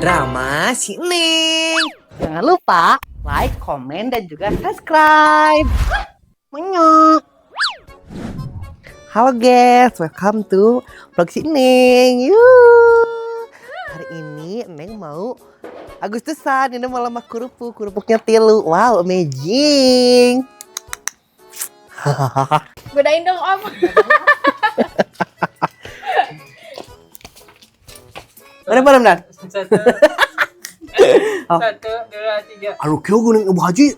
Drama si Neng. Jangan lupa like, komen, dan juga subscribe. Menyok. Halo guys, welcome to vlog si Neng. Yuh. Hari ini Neng mau Agustusan, ini mau lomba kerupuk, kerupuknya tilu. Wow, amazing. Godain dong, Om. Mana mana benar? Satu. Oh. Satu, dua, tiga. Aduh, kyo geuning Ibu Haji.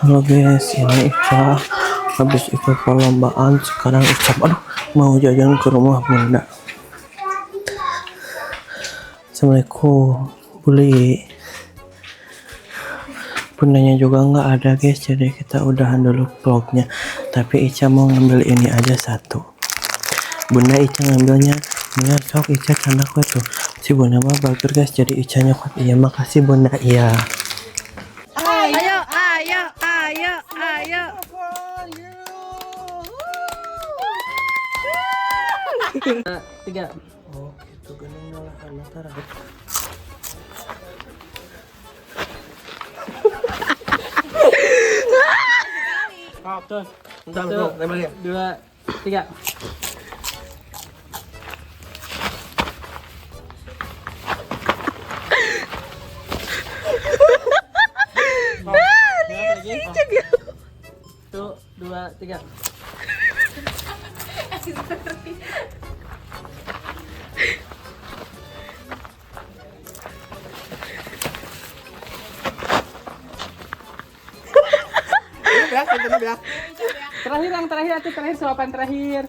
Halo guys, ini Ica habis ikut perlombaan, sekarang Ica aduh mau jajan ke rumah bunda. Assalamualaikum, Buli. Bundanya juga nggak ada guys, jadi kita udahan dulu vlognya. Tapi Ica mau ngambil ini aja satu. Bunda Ica ngambilnya, ini sok Ica candak we tuh. Si bunda mah bager guys, jadi Ica nyokot. Iya makasih bunda, iya. Ayo, ayo, ayo, ayo. Tiga. Oh gitu geuning nyalahan tara. Terus. Bentar, Satu, bentar, lempar ya. dua, tiga. Satu, dua, tiga. Terakhir yang terakhir atau terakhir suapan terakhir.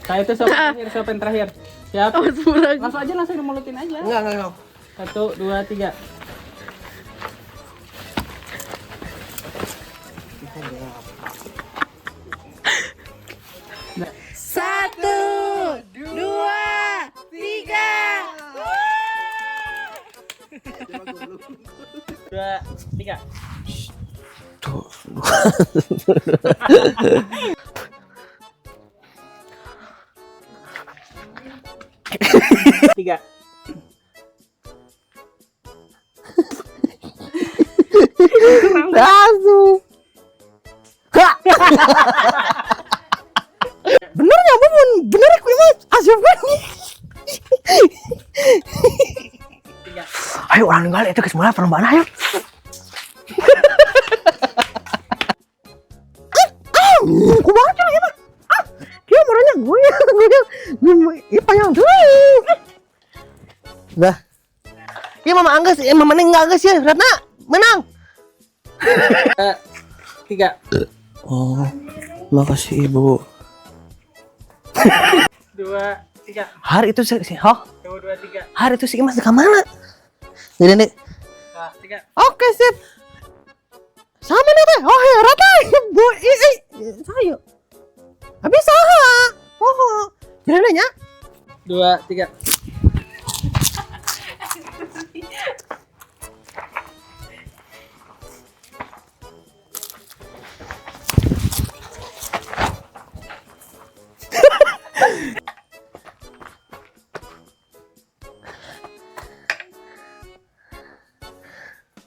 Nah itu suapan terakhir, suapan terakhir. Siap. Langsung aja, langsung dimulutin aja. Enggak. Satu, dua, tiga. Satu, dua, tiga. Dua, tiga. Tuh. Tiga. Langsung. Hah. Bener ya, Bun? Bener aku mah asup kan. Tiga. Ayo orang ninggal itu ke semula perlombaan ayo. Kumaha cenah ieu mah? Ah, dia marahnya gue, gue, ieu panjang tuh. Dah. Iya mama Angges, mama Neng enggak Angges ya, Ratna menang. Dua, tiga. Oh, makasih ibu. Dua, tiga. Hari itu si, oh, Dua, dua, tiga. hari itu si Imas ke mana? Jadi nih, Dua, tiga. oke sip. Sama nih teh. Oh ya rata. Bu, i, i, saya. Habis saha. Oh, jadi nanya. Dua, tiga.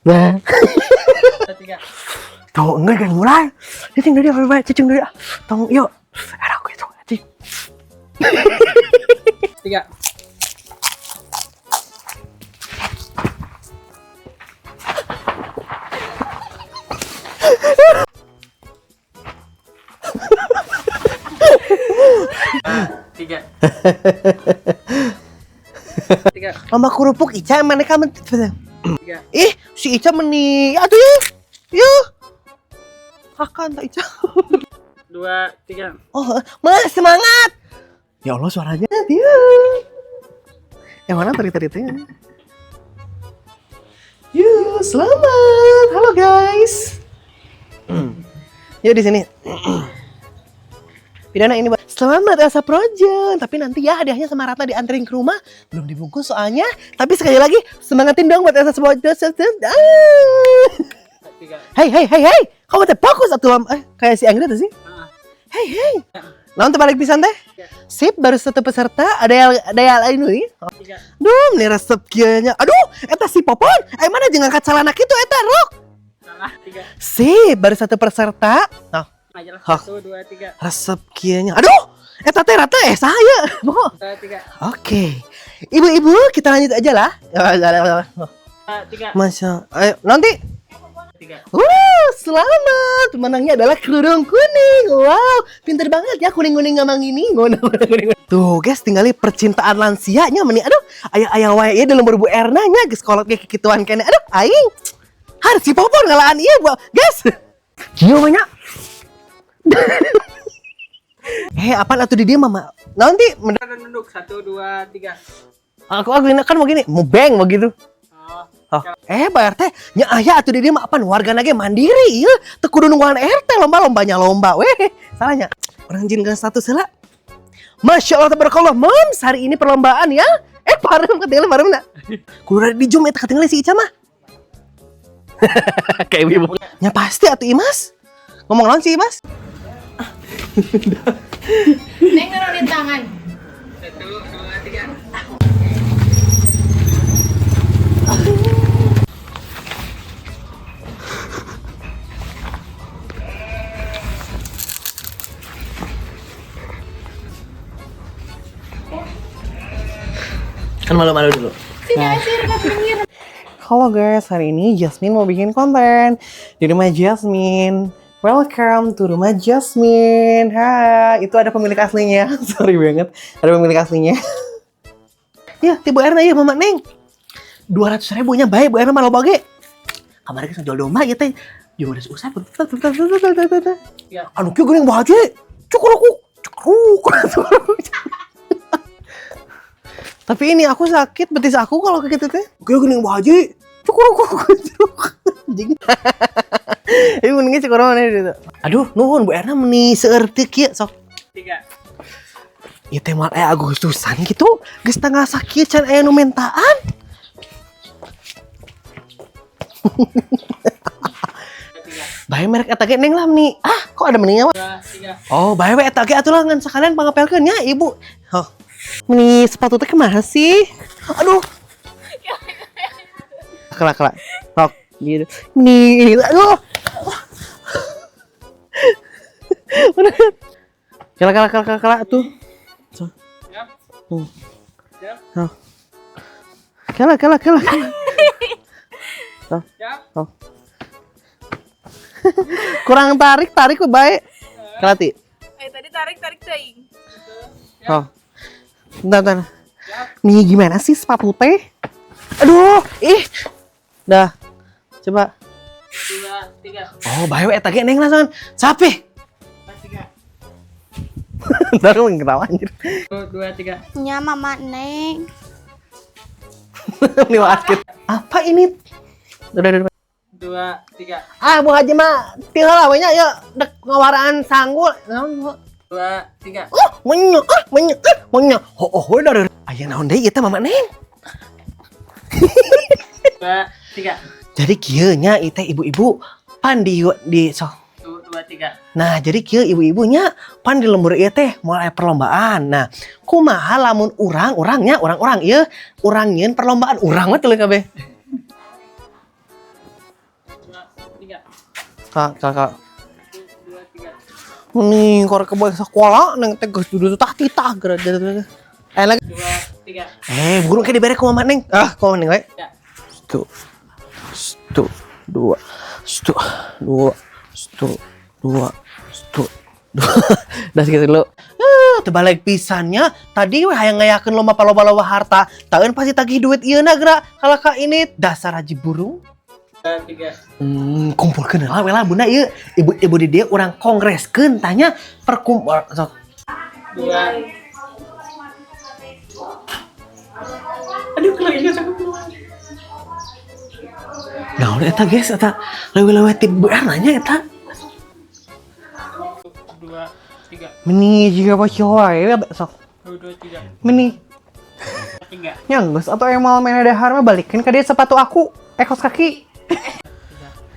Nah. Dua, tiga. Tuh, enggak kan mulai. Cicing dulu dia, baik, cicing dulu dia. Tong, yuk. Era aku itu, cicing. Tiga. Tiga. Tiga. Lomba kerupuk Ica mereka men. Tiga. Ih, si Ica meni. Aduh, yuk. Yuk. Akan tak Ica. Dua, tiga. Oh, mas semangat. Ya Allah suaranya dia. Yang mana tadi tadi tadi? Yuk, selamat. Halo guys. Yuk di sini. Pidana ini buat selamat Elsa Project. Tapi nanti ya hadiahnya sama Ratna dianterin ke rumah. Belum dibungkus soalnya. Tapi sekali lagi semangatin dong buat Elsa Project. Ah. Tiga. Hey hey hey hey, kamu teh fokus atuh kayak si Anggra tuh sih. Ah. Hey hey. Naon teh balik pisan teh? Sip, baru satu peserta. Ada yang lain nih? Tiga. Duh, ini resep kieu. Aduh, eta si Popon. Eh, mana jeung ngangkat celana kitu eta, Rok? Salah. Tiga. Sip, baru satu peserta. Nah, Aja lah. Hah. Satu, dua, tiga. Resep kieu. Aduh, eta teh rata saya. Bo. Dua, tiga. Oke. Ibu-ibu, kita lanjut aja lah. Dua, tiga. Masya, ayo nanti. Tiga. Wuh, selamat. Menangnya adalah kerudung kuning. Wow, pinter banget ya kuning-kuning ngamang ini. Ngono, kuning. Tuh, guys, tinggali percintaan lansianya meni. Aduh, aya-aya wae ieu dalam Bu Erna nya geus kolot ge kikituan keneh. Aduh, aing. Har si Popon ngalaan ieu, Bu. Guys. Kieu mah nya. Eh, apaan atuh di dieu mama? Nanti Dan nunduk. Satu, dua, tiga. aku ini kan mau gini, mau beng mau gitu. Oh. Oh. Eh, Pak RT, nya aya atuh di dieu mah apaan warga ge mandiri ieu, teu kudu nungguan RT lomba-lombanya lomba weh. Salahnya. Urang jin ke status heula. Masya Allah tabarakallah, Moms, hari ini perlombaan ya. Eh, parem ketinggalan parem na. Kudu di zoom eta ketinggalan si Ica mah. Kayak ibu. Nya pasti atuh Imas. Ngomong naon sih Imas? Neng nurunin tangan. Satu, dua, tiga. Kan malu-malu dulu. Sini aja ke pinggir. Halo guys, hari ini Jasmine mau bikin konten di rumah Jasmine. Welcome to rumah Jasmine. Hai, itu ada pemilik aslinya. Sorry banget, ada pemilik aslinya. Ya, ti Bu Erna ya, Mama Neng. 200 ribunya baik Bu Erna malah bage. Kemarin kita jual domba ya teh. Jual usah. Ya. Anu kieu geuning Bu Haji. Cukurukuk. Cukuruk. Tapi ini aku sakit betis aku kalau kayak gitu teh. Kieu geuning Bu Haji. Cukurukuk. Anjing. Ini mendingnya cukur mana gitu. Aduh, nuhun Bu Erna meni seueur teu kieu sok. Tiga. Ieu teh moal aya Agustusan gitu. Geus tanggal sakieu can aya nu mentaan. Tiga. Bae merek eta ge Neng lah meni. Ah, kok ada meninya mah? Dua, tiga. Oh, bae we eta ge atuh lah ngan sekalian pangapelkeun nya ibu. Oh. Meni sepatu teh kemana sih? Aduh. Kelak kelak. Sok gitu. Meni ini aduh. Mana? Kelak kelak kelak kelak tuh. So. Siap. Siap. Oh. Kelak kelak kelak. Siap. Oh. Kurang tarik, tarik we bae. Kelati. Eh tadi tarik tarik teuing. Oh. Bentar, bentar. Siap. Nih gimana sih sepatu teh? Aduh, ih. Dah. Coba. Dua, tiga. Oh, bae we eta ge Neng langsung. Capek. Dua, tiga. Ntar lu ketawa anjir. Satu, dua, tiga. Nya Mama Neng. Ini basket. Apa ini? Udah, udah, udah. Dua, tiga. Ah, Bu Haji mah tinggal lah banyak ya dek ngawaraan sanggul. Naon, Bu? Dua, tiga. Oh, menyo, ah, menyo, ah, menyo. Oh, oh, udah, udah. Aya naon deui ieu teh Mama Neng? Dua, tiga. Jadi kieu nya ieu teh ibu-ibu pan di sok. Satu, dua, tiga. Nah, jadi kieu ibu-ibunya pan di lembur ieu teh mulai perlombaan. Nah, kumaha lamun urang urangnya urang-urang ieu urang nyieun perlombaan urang mah teu kabeh. Dua, tiga. Kak, kak, kak. Satu, dua, tiga. Nih, korek ke sekolah neng teh geus dudu tah titah geura. Eh lagi. Dua, tiga. Eh, burung kayak dibere ku mama Neng. Ah, ku Neng we. Tiga. Satu, satu, dua, satu, dua, satu, dua, satu, dua. Udah segitu dulu. Eh, terbalik pisannya. Tadi we hayang ngayakeun lomba paloba-loba harta. Taeun pasti tagih duit ieu na geura. Kalau ka ini dasar haji burung. Dua, tiga. Kumpulkeun lah we lah bunda ieu. Ibu-ibu di dieu urang kongreskeun tanya perkumpul sok. Dua. Aduh, keluar aku keluar. Nah, udah eta guys, eta leuwih-leuwih ti Bu nanya eta. Dua, tiga. Meni jiga bocil wae sok. Satu, dua, tiga. Meni. Tiga. Ya geus atau emang main dahar mah balikin ke dia sepatu aku, kaos kaki.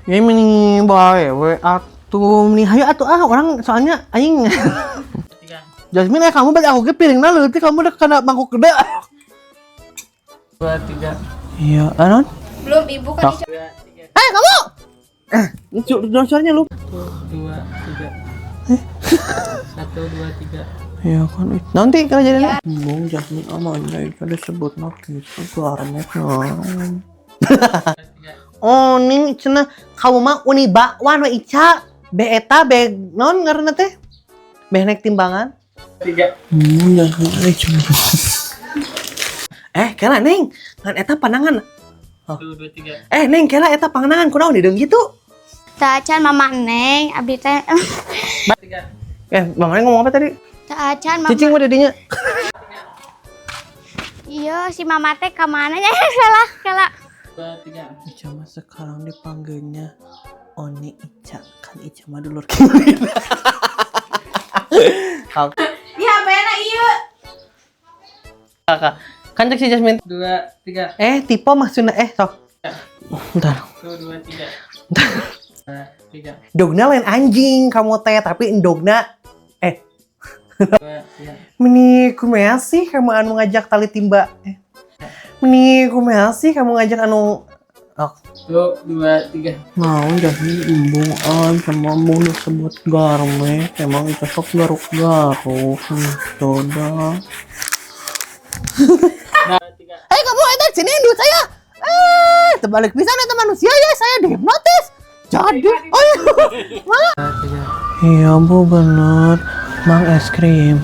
Ya meni bae we atuh meni hayu atuh ah orang soalnya aing. Tiga. Jasmine, kamu balik aku ke piringna leutik, kamu udah kena mangkuk gede. Dua, tiga. Iya, anon? Belum, ibu kan Ica. Dua, tiga. Eh, kamu! Eh, suaranya lu. Satu, dua, tiga. Satu, dua, tiga. Iya kan nanti kalau jadi Bung Jasmine amanya itu disebut gitu garmet nah. Oh, ning cenah kamu mah uni bakwan we Ica. Be eta be non ngaranna teh? Be naik timbangan. Tiga. Bung Jasmine cuma Eh, kela Neng, ngan eta panangan. Satu, dua, tiga. Eh, Neng, kela eta panangan kunaon hideung gitu? Teu acan mama Neng, abdi teh Tiga. Eh, Bang Neng ngomong apa tadi? Teu acan mama. Cicing mah dedinya. Iya, si mama teh ka mana nya? Salah, salah. Dua, tiga. Ica mah sekarang dipanggilnya Oni Ica, kan Ica mah dulur kiri. Di HP-na ieu. Kakak. Kan cek si Jasmine. Dua, tiga. Eh, tipe maksudnya eh sok. Bentar. Satu, dua, tiga. Dua, tiga. Dogna lain anjing kamu teh, tapi endogna eh Dua, tiga. Meni kumaha sih kamu anu ngajak tali timba? Eh. Meni kumaha sih kamu ngajak anu. Oh, Satu, dua, tiga. Mau Jasmine embung an sama embung disebut garmet, emang itu sok garuk-garuk gitu dah. Dua, tiga. Eh, kamu itu sini duit saya. Eh, terbalik pisan itu manusia ya, saya dihipnotis. Jadi, oh iya. Mana? Dua, tiga. Iya, Bu, bener. Mang es krim.